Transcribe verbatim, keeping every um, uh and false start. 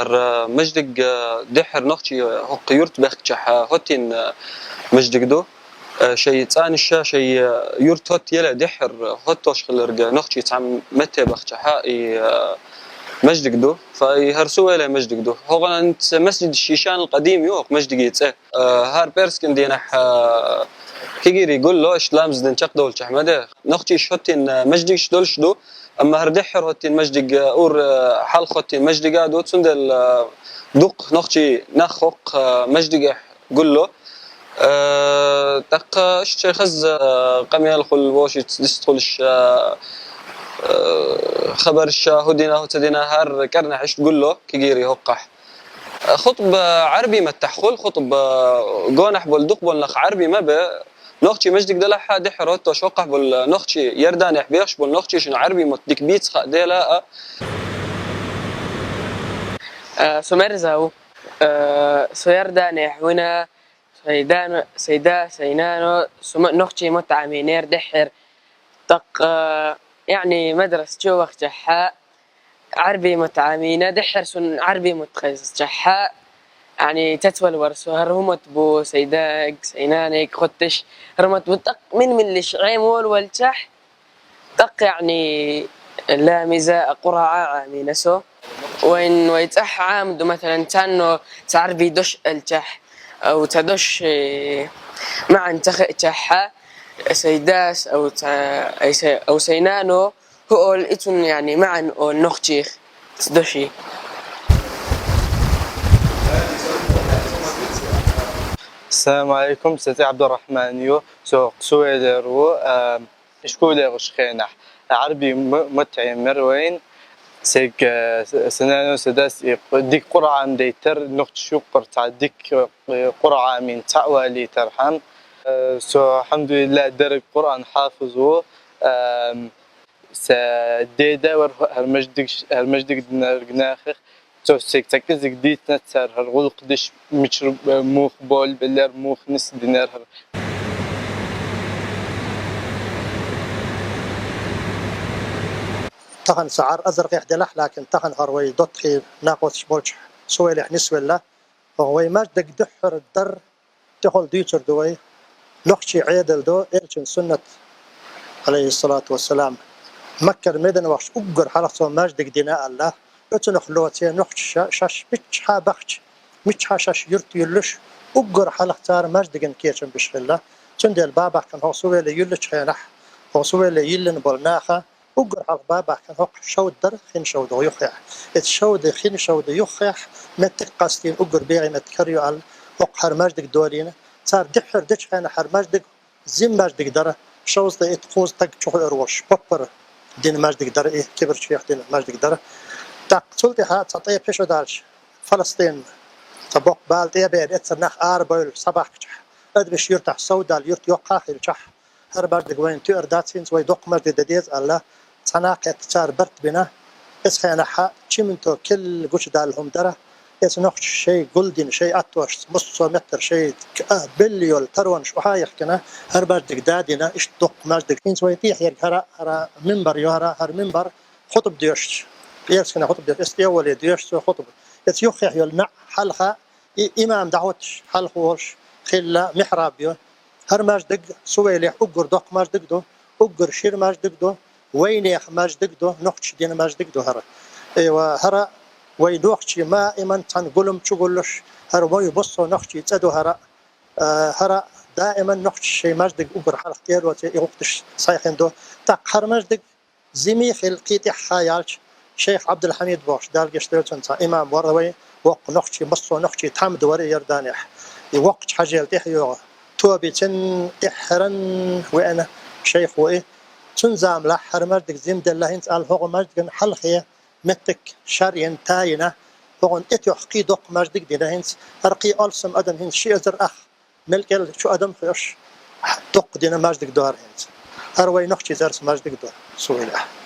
ХӀара маьждиг, э, дехьара нохчий хӀокху юрт бехкачехь, э, хӀоттийна, э, маьждиг ду. Э, шайн цӀанаш, шайн, э, юрт хӀоттаелла дехьара хӀоттош хилларг нохчий цхьа метте бахчахьа и, э, маьждиг ду. Фа и хӀара Сувеле маьждиг ду. ХӀокхуьнан ц-, масджид Ишанул Къадим ю хӀокху маьждиге цӀе. Э, хӀара пӀераскан дийнахь, э, кегийрий гулло, иштта ламаз дина чекхдолчехь ма де. Нохчий хӀоттийна маьждигаш долуш ду, амма хӀара дехьара хӀоттийна маьждиг, э, ур, э, хьалха хӀоттийна маьждига ду, цундела, э, дукха нохчий нах хӀокху, э, маьждигехь гулло. Э, тӀаккха иштта шайн хаза, э, къамел хуьлу, вовшашца дистхуьлуш, э, э, хабарш, хӀун дина, хӀун ца дина, хӀара кӀирнахь иштта гулло кегийрий хӀокхахь. Хутба Ӏаьрби маттахь хуьлу, хутба гонахь болу дукха болу нах Ӏаьрби ма бе. Нохчий маьждиг делахь а, дехьара хӀоттош хӀокхахь болу нохчий, Иорданехь бехаш болу нохчий шуна Ӏаьрби мотт дика бийца хаа дела а. Э, со мерза ву. Э, со Иорданехь вина, сайн да, сайн да, сайн нана, со ма-, нохчий мотт Ӏамийнера дехьара. ТӀаккха, яъни, мадраса чу вахчахьа, Ӏаьрби мотт Ӏамийна, дехьара суна Ӏаьрби мотт хезчахьа, яъни, цецвала вара со, хӀара хӀун мотт бу, сайн даг, сайн наниг, хотташ, хӀара мотт бу, тӀаккха мин-миллиш Ӏема волавелчахь, тӀаккха, яъни, ламаза а, Къуръан а Ӏамийна со. Вайн вай цӀахь Ӏама ду, масалан, царна цхьа Ӏаьрби дош аьлчахь, ау цхьа дош, э, маьӀна ца хиъчахьа, сайн дас, ау цхьа, ай са-, ау сайн нано, хӀу олу и цунна, яъни, маьӀна олу нохчех цу доший. Ассаламу алейкум, со цӀе Абдурахман ю, со Сувелера ву, а, школе гӀуш хенахь, Ӏаьрби м-, мотт Ӏемира вайн. Цига, э, с-, сан нано, сан дас и къу-, дика Къуръан дайтар, нохчаш юккъара цхьа дика, э, Къуръан Ӏамийна цхьаъ валийтархьама. Э, со, алхьамдулиллахӀ, дерриг Къуръан хьафиз ву. Эм, сан деда вара хӀара маьждиг, хӀара маьждиг динарг нахах. Цо цига цхьа кӀезиг дийцина цара хӀара гӀуллакх деш, мичара, э, муха болабеллера, муха нисдинера хӀара. Тахана сан Ӏар азаргӀехь делахь, лакин тахана хӀара вай доттагӀий накъосташ болчу Сувелехь нисвелла. ХӀокху вай маьждиг дуьххьара дар, тӀехула дуьйцур ду вай. Нохчийн Ӏедал ду, элчан суннат, алейхиссалату вассалам, Маккара Медина вахча уггар хьалха цо маьждиг дина аьлла. Оцунах лоций нохчаша шаьш миччахьа бахча, миччахьа шаьш юрт юьллуш, уггар хьалха цара маьждиган кечам беш хилла. Цундела бабахкан хӀокху Сувеле юьллучу хенахь, хӀокху Сувеле йиллина болу наха, уггар хьалха бабахкан хӀокху шовда дара, хин шовда юххехь. Эцу шовда, хин шовда юххехь, меттиг къастийна, уггар бегӀий меттиг хӀара ю аьлла, хӀокху хӀара маьждиг долийна. Цара дуьххьара дечу хенахь хӀара маьждиг зим маьждиг дара, шовзткъе итт, кхузткъа стаг чу хуур волуш, поппара дина маьждиг дара и, кибарчех дина маьждиг дара. ТӀаккха цул тӀаьхьа цхьа тӀе пхи шо даьлча, Фаластин, цхьа боккха бала тӀе а беана, эццара нах арабевлла схьабахкачахь, адамаш юьртахь совдаьлла, юрт йоккха а хилчахь, хӀара маьждиг вайна туьар дац, хӀинца вай доккха маьждиг дан деза аьлла, цхьа нах кхетта цара барт бина. Эцу хенахь чиманто келла гучудаьлла хӀума дара. Эцу нохчаша шайн гулдина, шайн аттошца, массо а меттара шайн к-, а, белла йолу таронаш охьа а яхкина, хӀара маьждиг дадина, иштта доккха маьждиг. ХӀинца вай тӀехьа ерг хӀара, хӀара минбар ю, хӀара, хӀара минбар хутба доьшуш, пӀерасканан хутба доьшуш, эцу тӀе а волий доьшу цо хутба. Эцу юххехь йолу наӀ хьалха, и имам дӀахӀуттуш хьалха волуш хилла михьраб ю. ХӀара маьждиг Сувелехь уггар доккха маьждиг ду, уггар шира маьждиг ду, вайнехан маьждиг ду, нохчаша дина маьждиг ду хӀара. Айва, хӀара вай нохчий ма иман цхьана гулам чу гуллуш, хӀара вай массо а нохчийн цӀа ду хӀара. Э, хӀара даиман нохчаша шайн маьждиг уггар хьалха тӀе а лоций, и гӀуллакх деш схьайхина ду. ТӀаккха хӀара маьждиг зима хилла, кхин тӀаьхьа яьлча, шайх Ӏабдулхьамид бохуш, Дала гечдойла цунна, цхьа имам вара вайн, воккха нохчийн, массо а нохчийн тхьамда вара Иорданехь. И воккхачу хьажел тӀехьа йогӀу, тобанца тӀаьххьара веана шайх ву и. Цуьнан заманахь хӀара маьждиг зима делла, хӀинца аьлла хӀокху маьждиган хьалхе меттиг шар йина, та йина, хӀокхунна тӀетоьхна кхин доккха маьждиг дина хӀинца, хӀара кхин алсам адам хӀинца ши эзар ах мел кӀел чу адам хууш, доккха дина маьждиг ду хӀара хӀинца. ХӀара вай нохчийн цӀарца маьждиг ду, Сувелехь.